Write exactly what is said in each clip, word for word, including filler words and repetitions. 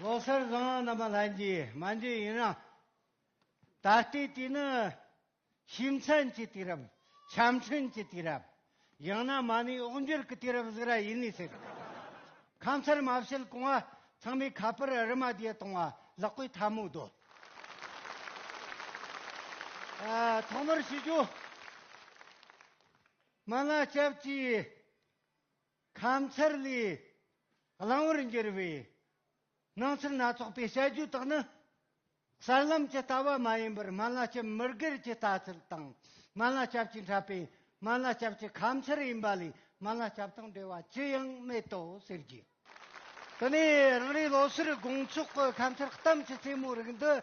ལོ་གསར་བཟང་། རྣམ་པ་ལྷན་རྒྱས། མ་འཇོན་ཡིན་རང་། ད་ལྟའི་དུས་ནི་ཤེས་མཚན་གྱི་དུས་རབས། ཆ་འཕྲིན་གྱི་དུས་རབས། ཡང་ན་མ་ཎི་འོག་འགྱུར་གྱི་དུས་རབས་ཟིག་ར་ཡིན་ནི་ཟེར། ཁ་མཚར་མ་བྱེད་གོང་བ་ཚང་མས་ཁ་པར་རི་མ་དེ་གཏོང་བ་ལག་པའི་ཐལ་མོ་སྡོད། ཨ། ཐོག་མར་ཞུ་རྒྱུ། སྨན་བླ་སྐྱབས་ཀྱིས་ཁ་མཚར་ལས་གླེང་བར་འགྱུར་བའི་སྣང་ཚུལ་སྣ་ཚོགས་པའི་བཤད་རྒྱུ་དག་ནི། གསར་ལམ་གྱི་ལྟ་བ་མ་ཡིན་པར་སྨན་བླ་སྐྱབས་མི་སྒེར་གྱི་ལྟ་ཚུལ་དང་། སྨན་བླ་སྐྱབས་ཀྱིས་འཁྲབ་པའི་སྨན་བླ་སྐྱབས་ཀྱི་ཁ་མཚར་ཡིན་པ་ལས། སྨན་བླ་སྐྱབས་དང་འབྲེལ་བ་ཅི་ཡང་མེད་དོ་ཟེར་རྒྱུ། དེ་ནས་རང་རེའི་ལོ་སར་དགོང་ཚོགས་ཀྱི་ཁ་མཚར་གཏམ་གྱི་རྩེ་མོ་རིགས་འདི་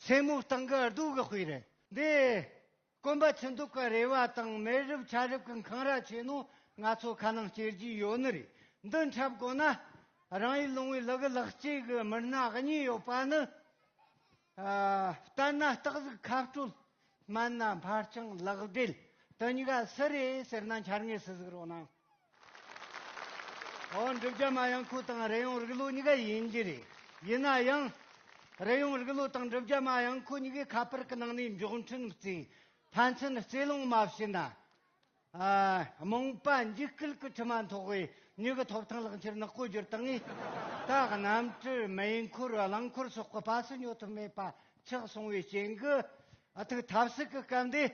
སེན་མོའི་སྟེང་གི་རྡོ་གི་དཔེ་རེད། འདི་དཀོན་པ་ཆུ་འདུག་གི་རེ་བ་དང་། མེ་རབས་ཆར་རབས་ཀྱི་འཁང་ར་ཆེ་ནོ་ང་ཚོ་ཁ་ནང་སྐྱེ་རྒྱུ་ཡོད་ནི་རེད། འདི་འཁྲབ་དགོས་ན། རང་ཡུལ་ལུང་བའི་ལུ་གུ་ལག་སྐྱེས་ཀྱི་མི་སྣ་གཉིས་ཡོད་པ་ནི། ཨ། བསྟན་ན་སྟག་གཟིག་ཁ་སྤྲོད། སྨན་ན་འཕར་སྤྱང་ལག་སྦྲེལ། དེ་གཉིས་ཀ་སུ་རེད་ཟེར་ན། འཆར་ངེས་སུ་ཟིག་རོགས་གནང་། ཨོ། འབྲུག་རྒྱལ་མ་དབྱངས་ཁོ་དང་རི་ཡོང་རིག་ལོ་གཉིས་ཀ་ཡིན་རྒྱུ་རེད། ཡིན་ན་ཡང་། རི་ཡོང་རིག་ལོ་དང་འབྲུག་རྒྱལ་མ་དབྱངས་ཁོ་གཉིས་ཀས་ཁ་པར་གྱི་ནང་ནས་མགྱོགས་འཕྲིན་བརྩིས། ཕན་ཚུན་རྩེ་ལོང་མ་བྱིན་ན། ཨ། རྨོངས་པ་འཇིགས་སྐུལ་གྱི་དྲི་མ་འཐོག་པས། མྱི་གི་ཐོབ་ཐང་ལག་འཁྱེར་ནག་པོ་བསྒྱུར་བཏང་ངས། ད་གནམ་གྲུ་མེ་འཁོར་རླངས་འཁོར་སོགས་ཀྱི་པ་སུ་ཉོ་ཐུབ་མེད་པ་ཆགས་སོང་བའི་རྐྱེན་གྱིས། ཨ། ཐུགས་ཐབས་ཟད་ཀྱི་སྐབས་འདི།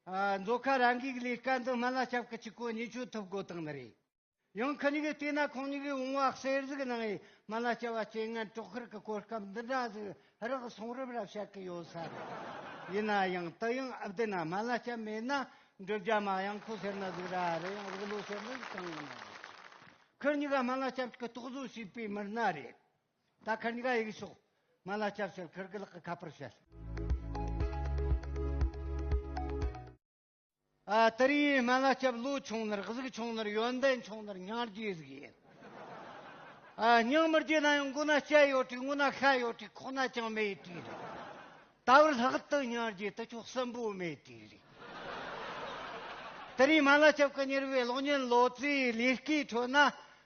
ཨ། མཛོ་ཁ་ར་འགའི་ལས་ཀ་འདི་སྨན་བླ་སྐྱབས་ཀྱིས་གཅིག་པོ་གཉིས་ཆོད་ཐུབ་དགོས་བཏང་ནི་རེད། ཡང་ཁོ་གཉིས་ཀྱིས་བལྟས་ན། ཁོང་གཉིས་ཀྱིས་བུང་བ་གསེར་ཟིག་གནང་ངས། སྨན་བླ་སྐྱབས་པ་རྐྱེན་ངན་གྲོགས་ཁུར་གྱི་གོ་སྐབས་འདི་འདྲ་ཟིག་རག་སོང་རབས་ར་བཤད་གི་ཡོད་ས་རེད། ཡིན་ན་ཡང་དེ་ཡང་ཨ་བདེན་ན། སྨན་བླ་སྐྱབས་མེད་ན་འབྲུག་རྒྱལ་མ་དབྱངས་ཁོ་ཟེར་ན་ཟིག་ར། རི་ཡོང་རིག་ལོ་ཟེར་ན་ཟིག་གང་ཡིན་ན། ཁོ་གཉིས་ཀ་སྨན་བླ་སྐྱབས་ཀྱིས་རྟོག་བཟོ་བྱས་པའི་མི་སྣ་རེད། ད་ཁོ་གཉིས་ཀ་ཡི་གེ་ཤོག། སྨན་བླ་སྐྱབས་ཟེར། ཁོ་གི་ལག་གི་ཁ་པར་བཤད། ཨ། དེ་རིང་སྨན་བླ་སྐྱབས་ལོ་ཆུང་ནི་རེད། གཟུགས་ཆུང་ནི་རེད། ཡོན་ཏན་ཆུང་ནི་རེད། སྙིང་རྗེ་ཟིག་ཡིན། ཨ། སྙིང་མི་རྗེ་ན་ཡང་མགོ་ན་སྐྱ་ཡོད་དྲིས། ངོ་ན་ཤ་ཡོད་དྲིས། ཁོག་ན་ཅང་མེད་དྲིས་རེད། ད་བར་ལྷག་ཏུ་སྙིང་རྗེ་དེ་ཆོ་གསུམ་པོ་མེད་དྲིས་རེད། དེ་རིང་སྨན་བླ་སྐྱབས་ཀྱི་མྱུར་བའི་གློག་བརྙན་ལོ་ཙཱའི་ལས་ཀའི་ཁྲོད་ན།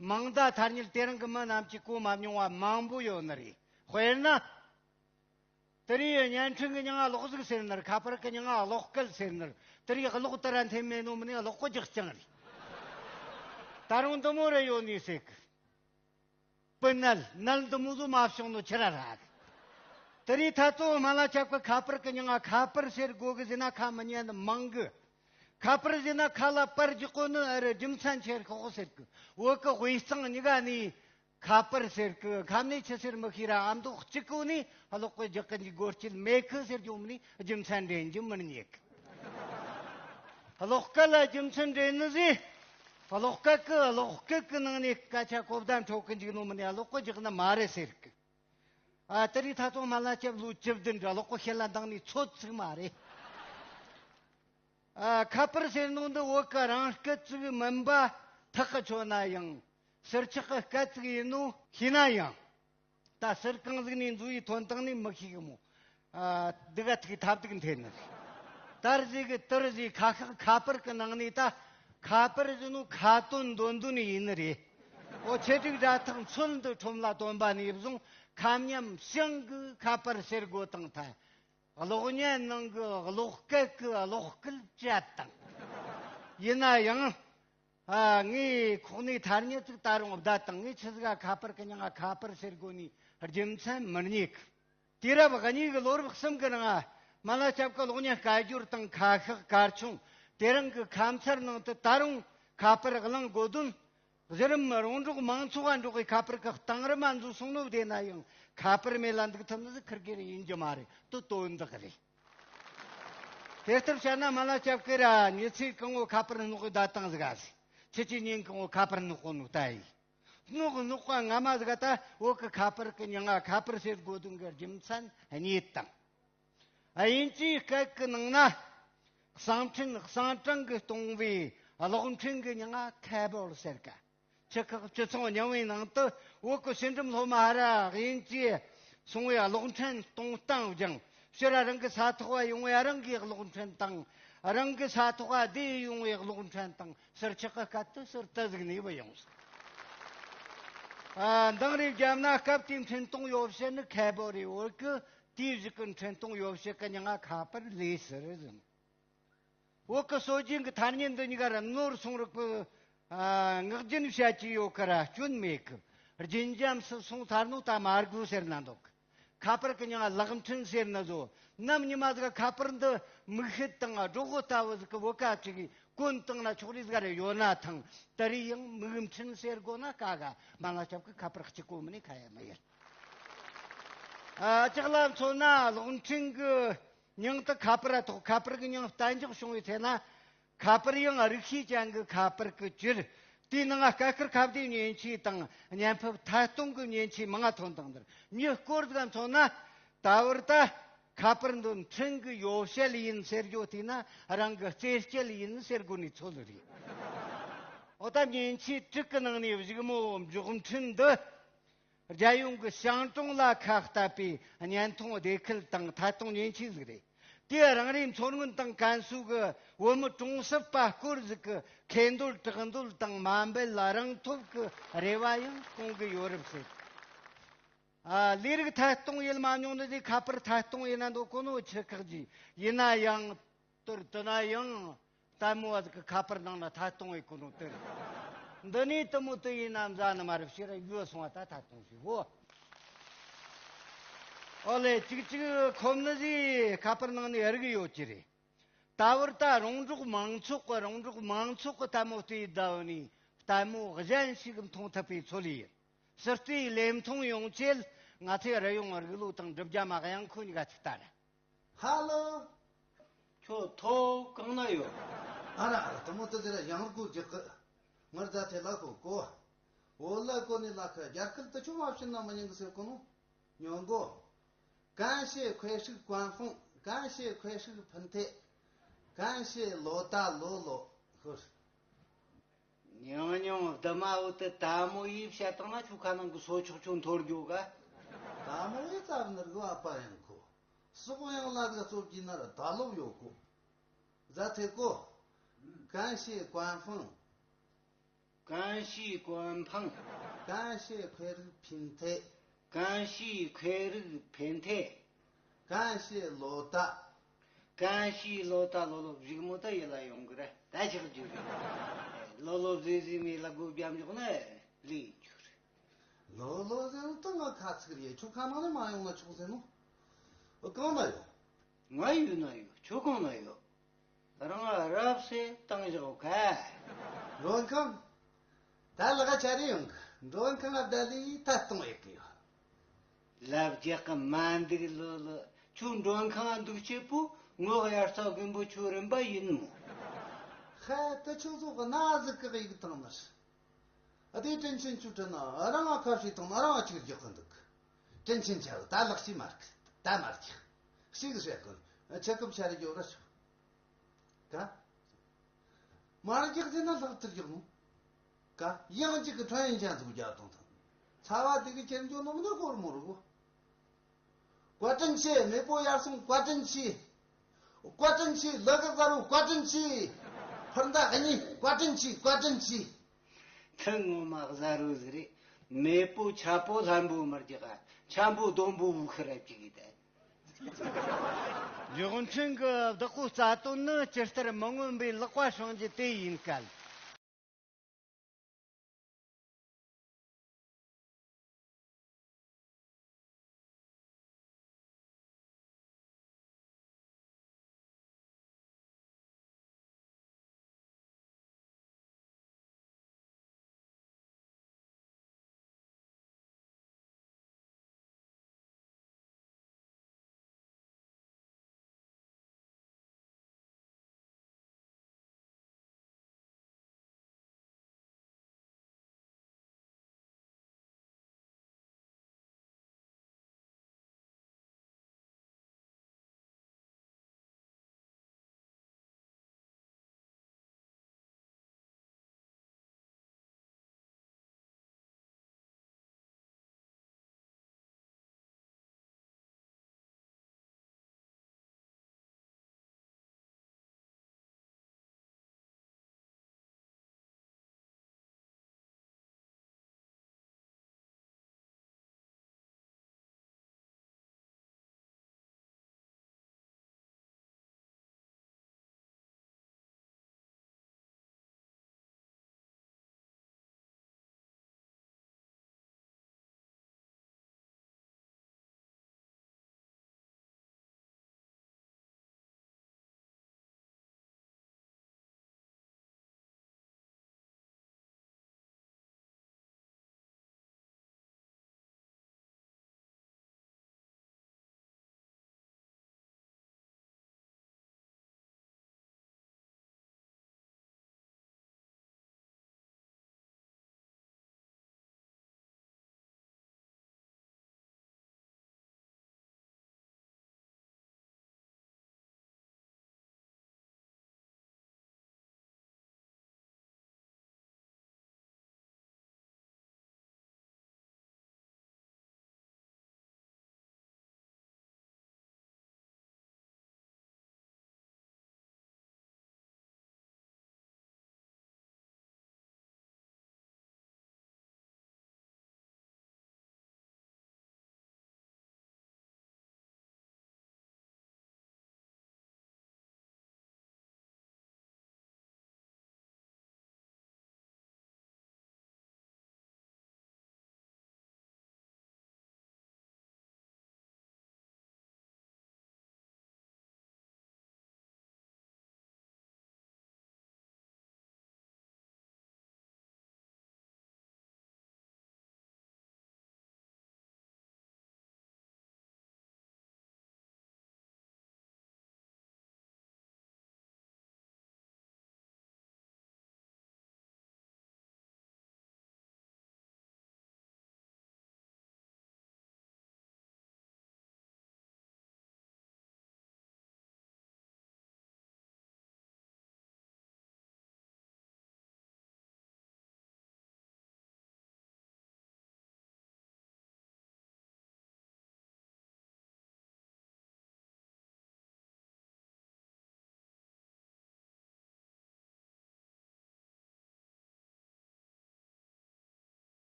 མིང་བརྡ་ཐ་སྙད་དེ་རིང་གི་མི་རྣམས་ཀྱིས་གོ་མ་མྱོང་བ་མང་པོ་ཡོད་ནི་རེད། དཔེར་ན། དེ་རིང་བརྙན་འཕྲིན་གི་མྱིང་ང་གློག་གཟུགས་ཟེར་ནི་རེད། ཁ་པར་གི་མྱིང་ང་གློག་སྐད་ཟེར་ནི་རེད། དེ་རིང་གློག་དེ་ར་འཐེན་མེད་ནོ་མིན་ནས་གློག་གི་རྒྱག་རྐྱང་རེད། ད་རུང་འདི་མོ་རེ་ཡོད་ནི་ཟེར་གི། སྤུ་ནལ་ནལ་འདི་མོ་ཟོ་མ་བྱུང་ནོ་ཆི་ར་ར་གི། དེ་རིང་ད་ལྟོ་སྨན་བླ་སྐྱབས་ཀྱི་ཁ་པར་གི་མྱིང་ང་ཁ་པར་ཟེར་དགོས་གི་ཟེར་ན་ཁ་མི་ཉན་ནི་མང་གི། ཁ་པར་ཟེར་ན་ཁ་ལ་པར་རྒྱག་གོ་ནི་ཨེ་རེད། རྒྱུ་མཚན་ཆེར་ཤོག་ཟེར་གི། བོད་གི་དབུས་གཙང་གཉིས་ཀ་ནས། ཁ་པར་ཟེར་གི། ཁ་ནས་ཆི་ཟེར་མི་ཤེས་ར། ཨ་མདོ་གཅིག་གོ་ནས་གློག་སྐད་རྒྱག་གི་འཇུག་དགོས་རྐྱེན་མེད་གི་ཟེར་རྒྱུ་མིན་ནས་རྒྱུ་མཚན་འདྲེན་རྒྱུ་མི་རྙེད་གི། གློག་སྐད་ལ་རྒྱུ་མཚན་འདྲེན་ནི་ཟེར། གློག་སྐད་གི་གློག་སྐད་གི་ནང་ནས་སྐད་ཆ་གོ་བརྡ་འཕྲོད་གི་འཇུག་ནོ་མིན་ནས་གློག་སྐད་རྒྱག་ནི་མ་རེད་ཟེར་གི། ཨ། དེ་རིང་ད་ལྟོ་སྨན་བླ་སྐྱབས་ལོ་བཅུ་བདུན་རེད། གློག་སྐད་ལ་འདང་ནི་ཚོད་ཅིག་མ་རེད། ཨ། ཁ་པར་ཟེར་ནོ་འདི་བོད་གི་རང་སྐད་ཅིག་མིན་པ་ཐག་གིས་ཆོད་ན་ཡང་། ཟུར་ཆག་གི་སྐད་ཅིག་ཡིན་ནོ་ཤེས་ན་ཡང་། ད་ཟུར་གང་ཟིག་ནས་འཛུལ་བའི་ཐོན་སྟངས་ནི་མི་ཤེས་གི་མོ། ཨ། འདི་ག་ཐུག་ཐབས་སྡུག་འཐེན་ནི། དར་ཟིག་གི་དུར་ཟིག་ཁ་ཤགས་ཁ་པར་གི་ནང་ནས། ད་ཁ་པར་ཟེར་ནོ་ཁ་དོན་འདོན་དོན་ཡིན་ནི་རེད། འོ། ཆེ་དྲུག་སྒྲ་ཐག་མཚོན་འདི་ཁྲོམ་ལ་བཏོན་པ་ནས་བཟུང་ཁ་མཉམ་ཞིང་གི་ཁ་པར་ཟེར་དགོས་བཏང་ཐལ། གློག་བརྙན་ནང་གི་གློག་སྐད་གི་གློག་སྐད་བཅད་བཏང་། ཡིན་ན་ཡང་། ཨ། ངས་ཁོག་ནས་ཐ་སྙད་ཅིག་ད་རུང་བརྡ་བཏང་། ངས་ཆི་ཟིག་ག་ཁ་པར་གི་མྱིང་ང་ཁ་པར་ཟེར་དགོས་ནི་རྒྱུ་མཚན་མི་རྙེད་གི། དུས་རབས་གཉིས་ཀྱི་ལོ་རབས་གསུམ་གི་ནང་ང་། སྨན་བླ་སྐྱབས་ཀྱི་གློག་བརྙན་སྐད་སྦྱོར་དང་ཁ་ཤགས་གར་ཆུང་དེ་རིང་གི་ཁ་མཚར་ནང་དུ་ད་རུང་ཁ་པར་གླེང་དགོས་དོན། གཞི་རིམ་རོང་འབྲོག་མང་ཚོགས་ལ་འབྲོག་གི་ཁ་པར་གི་གཏིང་རིམ་མ་འཛུལ་སོང་ནོ། བདེན་ན་ཡང་ཁ་པར་མེད་ལ་འདུག་ཐུབ་ནི་ཟིག་ཁིར་གེར་ཡིན་རྒྱུ་མ་རེད། དོ་དོན་དག་རེད། དེ་ལྟར་བཤད་ན་སྨན་བླ་སྐྱབས་ཀྱིས་ར་མྱི་ཚེ་གང་བོ་ཁ་པར་སྣོག་གི་བསྡད་བཏང་ཟིག་ཨ་ཟིག། ཁྱེད་ཀྱི་ཉིན་གང་བོ་ཁ་པར་སྣོག་གོ་ནོ་ད་ཡིན། སྣོག་སྣོག་པ་ངོ་མ་ཟིག་ད་བོད་གི་ཁ་པར་གི་མྱིང་ང་ཁ་པར་ཟེར་དགོས་དོན་གི་རྒྱུ་མཚན་རྙེད་བཏང་། དབྱིན་ཇིའི་སྐད་གི་ནང་ན། གསང་འཕྲིན་གསང་དྲང་གིས་གཏོང་བའི་གློག་འཕྲིན་གི་མྱིང་ང་ཁེ་བལ་ཟེར་ག། ཆུ་ཁག་བཅུ་ཚང་ཉུང་བའི་ནང་དུ་བོད་གི་ཕྱི་འགྲམ་སློབ་མ་ཧ་ར་དབྱིན་ཇི་སོང་བའི་གློག་འཕྲིན་གཏོང་སྟངས་སྦྱངས། ཕྱིར་རང་གི་ས་ཐོག་བ་ཡོང་བའི་རང་གི་གློག་འཕྲིན་དང་། རང་གི་ས་ཐོག་བ་བསྡད་ཡོང་བའི་གློག་འཕྲིན་དང་། ཟུར་ཆག་གི་སྐད་དུ་ཟུར་དུ་ཟིག་ནས་བུད་ཡོང་ཟིག། ཨ། འདང་རེ་བརྒྱབ་ན་སྐབས་དེའི་འཕྲིན་གཏོང་ཡོ་བྱད་ནི་ཁེ་བོར་རེད། བོད་གི་དེའི་གཞུག་གི་འཕྲིན་གཏོང་ཡོ་བྱད་གི་མྱིང་ང་ཁ་པར་ལས་ཟེར་ཟིན། བོད་གི་སྲོལ་རྒྱུན་གི་ཐ་སྙད་འདི་གཉིས་ཀ་ར་ནོར་སོང་རིགས་པ། ཨ། ངག་རྒྱུན་བཤད་ཀྱི་ཡོད་ཀི་ར་སྐྱོན་མེད་གི། རྒྱུན་འབྱམས་སུ་སོང་ཚར་ནོ་ད་མ་དགོས་ཟེར་ན་འདོད་གི། ཁ་པར་གི་མྱིང་ང་ལག་འཕྲིན་ཟེར་ན་བཟོ། ནམ་ཉི་མ་ཟིག་ཁ་པར་འདི་མིག་ཤེལ་དང་སྒྲོག་གི་ལྟ་བུ་ཟིག་གི་བོད་ཁ་ཅིག་གི་གོན་བཏང་ན་ཆོག་རེ་ཟིག་རེ་ཡོད་ན་ཐང་། དེ་རེ་ཡང་མིག་འཕྲིན་ཟེར་དགོས་ན་ཀ་ག་མ་ལ་ཁྱབ་གི། ཁ་པར་གཅིག་གོ་མིན་ནི་ཁ་ཡ་མི་ཡིན། ཨ། ལྕགས་ལ་མཚོན་ན་གློག་འཕྲིན་གི་མྱིང་དེ་ཁ་པར་ར་ཐོགས། ཁ་པར་གི་མྱིང་གཏན་འཇགས་བྱུང་བའི་ཚེ་ན། ཁ་པར་ཡང་རིགས་ཤེས་ཅན་གི་ཁ་པར་གི་གྱུར། དེའི་ནང་སྐད་ཁུར་ཁ་བརྡའི་མཉེན་ཆས་དང་བརྙན་ཕབ་ཐད་གཏོང་གི་མཉེན་ཆས་མང་ང་ཐོན་དང་། འདིར་མྱི་སྐོར་ཟིག་མཚོན་ན། ད་བར་ད་ཁ་པར་འདི་འཕྲིན་གི་ཡོ་བྱད་ཡིན་ཟེར་རྒྱུ་དེས་ན་རང་གི་རྩེད་སྤྱད་ཡིན་ཟེར་དགོས་ནི་ཚོད་རེད། འོ་ད་མཉེན་ཆས་དྲུག་གི་ནང་ནས་གཞུག་མོ་མགྱོགས་འཕྲིན་འདི། རྒྱལ་ཡོངས་ཀྱི་ཤང་གྲོང་ལ་ཁ་གཏད་པའི་བརྙན་མཐོང་སྡེ་ཁུལ་དང་ཐད་གཏོང་མཉེན་ཆས་ཟིག་རེད། དེ་རང་རེའི་མཚོ་སྔོན་དང་ཀན་སུའུ་གི་བོད་མི་གྲོང་གསེབ་པ་སྐོར་ཟིག་གི་ཁེ་འདོད་གྲགས་འདོད་དང་མ་འབད་རང་ཐོབ་ཀྱི་རེ་བ་ཡང་སྐོང་གི་ཡོད་རབས་ཟེར། ཨ། ལས་རིགས་ཐད་གཏོང་ཡེད་མ་མྱོང་ནི་དེ་ཁ་པར་ཐད་གཏོང་ཡེད་ན་འདོད་གོ་ནོ་ཆི་ཁག་ཅིག་ཡིན་ན་ཡང་། དེར་དེ་ན་ཡང་ལྟད་མོ་བ་ཟིག་གི་ཁ་པར་ནང་ན་ཐད་གཏོང་ཡེད་གོ་ནོ་དེ་རེད། འདི་ནས་དེ་མོ་དེ་ཡིན་ན་མཛའ་ནི་མ་རེད། ཕྱིར་ར་འགྱོ་སོང་བ་ད་ཐད་གཏོང་ཞིག་བོ། ཨོ་ལེ། ཅིག་ཅིག་ཁོམ་ནི་ཟིག་ཁ་པར་ནང་ནས་རིག་ཡོད་ཀྱི་རེད། ད་བར་ད་རོང་འབྲོག་མང་ཚོགས་ཀྱི་རོང་འབྲོག་མང་ཚོགས་ཀྱི་ལྟད་མོ་ལྟོས་ད་བ་ནི་ལྟད་མོ་གཞན་ཞིག་མཐོང་ཐུབ་པའི་ཚོད་ལས་ཡིན། ཟུར་ལྟའི་ལས་མཐོང་ཡོང་ཆེད་ང་ཚོས་རི་ཡོང་རིག་ལོ་དང་འབྲུ་བརྒྱ་མ་གཡང་ཁོ་གཉིས་ཀ་ཅིག་ལྟ་ར། ཧ་ལོ། ཁྱོད་ཐོབ་གང་ན་ཡོད། ཨ་ར་ཨ་ར། དེ་མོ་དེ་ཟེར་ཡང་སྒོ་རྒྱག་གི། ངར་རྫ་ཐེ་ལ་ཁོ་གོ། འོ་ལ་གོ་ནི་ལ་ཁ་རྒྱ་སྐད་དུ་ཆུང་བ་བྱིན་ན་མི་ཉན་གི་ཟེར་གོ་ནོ། ཉོན་གོ། 感谢快速关风། 感谢快速平台། 感谢罗大罗罗。 ཧོ། ཉང་ཉང་བདུད་མ་བོ་དེ་ལྟད་མོ་ཡེ་བཤད་བཏང་ན་ཁྱོད་ཁ་ནང་གི་སོ་ཆོག་ཆོག་འཐོར་རྒྱུ་ག། ལྟད་མོ་ཡེ་རྩ་བ་ནི་རིག་པ་པ་ཡང་ཁོ། སོག་ཡང་ལ་ག་རྩོད་ཀྱི་ན་ར་ད་ལོབ་ཡོད་གོ། རྫ་ཐེ་གོ། 感谢官方། 感谢官方། 感谢快速平台། 感谢快速平台། 感谢罗大。 感谢罗大罗罗། གཞུག་མོ་ད་ཡིད་ལ་ཡོང་གི་རེད། ད་ཆགས་རྒྱུ་རེད། ལོ་ལོ་ཟེ་ཟེ་མི་ལ་སྒོ་བརྒྱབ་འཇོག་ན་ལས་རྒྱུ་རེད། ལོ་ལོ་ཟེར་ནོ་ད་ང་ཁ་ཚིག་རེད། ཁྱོད་ཁ་ནང་ནས་མ་ཡོང་ན་ཆོག་ཟེར་ནོ། གང་ན་ཡོད། ང་ཡུལ་ན་ཡོད། ཁྱོད་གང་ན་ཡོད། རང་རབ་སེ་བཏང་བཞག་ག། མགྲོན་ཁང་། ད་ལག་ཆ་རེ་ཡོང་གི། མགྲོན་ཁང་ང་བསྡད་ལས་ཐད་གཏོང་ཡེད་གི་ཡོད། ལབ་རྒྱག་གི་མ་འདུག་ལོ་ལོ། ཁྱོད་མགྲོན་ཁང་ང་འདུག་ཆེད་པོ་ངོ་དབྱར་རྩྭ་དགུན་འབུ་ཁྱོད་རིམ་པ་ཡིན་མོ། ཧ། ད་ཁྱོད་ཚོ་གི་ན་ཟིག་གི་ཡིག་བཏང་ནི། ཨ། དེ་དྲིན་ཆེན་ཁྱོད་དྲིན་ན་རང་ང་ཁ་ཧྲི་བཏང་ན་རང་ང་ཅིག་རྒྱག་གི་འདུག། དྲིན་ཆེན་ཆ་ད་ལག་ཤི་མ་རྒྱག། ད་མ་རྒྱག། ཤི་གི་བཤད་གི། ཆེ་སྐབས་ཆ་རེ་རྒྱོབ་ར་ཆོག། ཀ། མ་རྒྱག་ཟེར་ན་ལྷག་ཏུ་རྒྱག་ནོ། ཀ། ཡང་གཅིག་གི་ཁྲོན་ཡན་ཅན་ཚུགས་རྒྱག་གཏོང་ཐང་། ཚ་བ་དེ་གི་ཁྱེར་འཇོག་ནོ་མི་ནི་སྐོར་མོ་རུ་གོ། བཀའ་དྲིན་ཆེ། མེས་པོ་ཡར་སོང་བཀའ་དྲིན་ཆེ། བཀའ་དྲིན་ཆེ། ལ་ག་ཟ་རུ་བཀའ་དྲིན་ཆེ། འཕུར་མདའ་གཉིས་བཀའ་དྲིན་ཆེ། བཀའ་དྲིན་ཆེ། ཐུན་ངོ་མ་གཟའ་རུ་ཟིག་རེད། མེས་པོ་ཆ་པོ་ལྷན་པོ་མར་རྒྱག། ཆམ་པོ་སྡོང་པོ་བུ་ཁུ་ར་རྒྱག་གི་ད། རྒྱུ་མཚན་གི་བདག་པོའི་རྩ་དོན་ནི་ཇི་ལྟར་མི་མངོན་པའི་ལག་པ་བསྲིང་རྒྱུ་དེ་ཡིན་སྐད།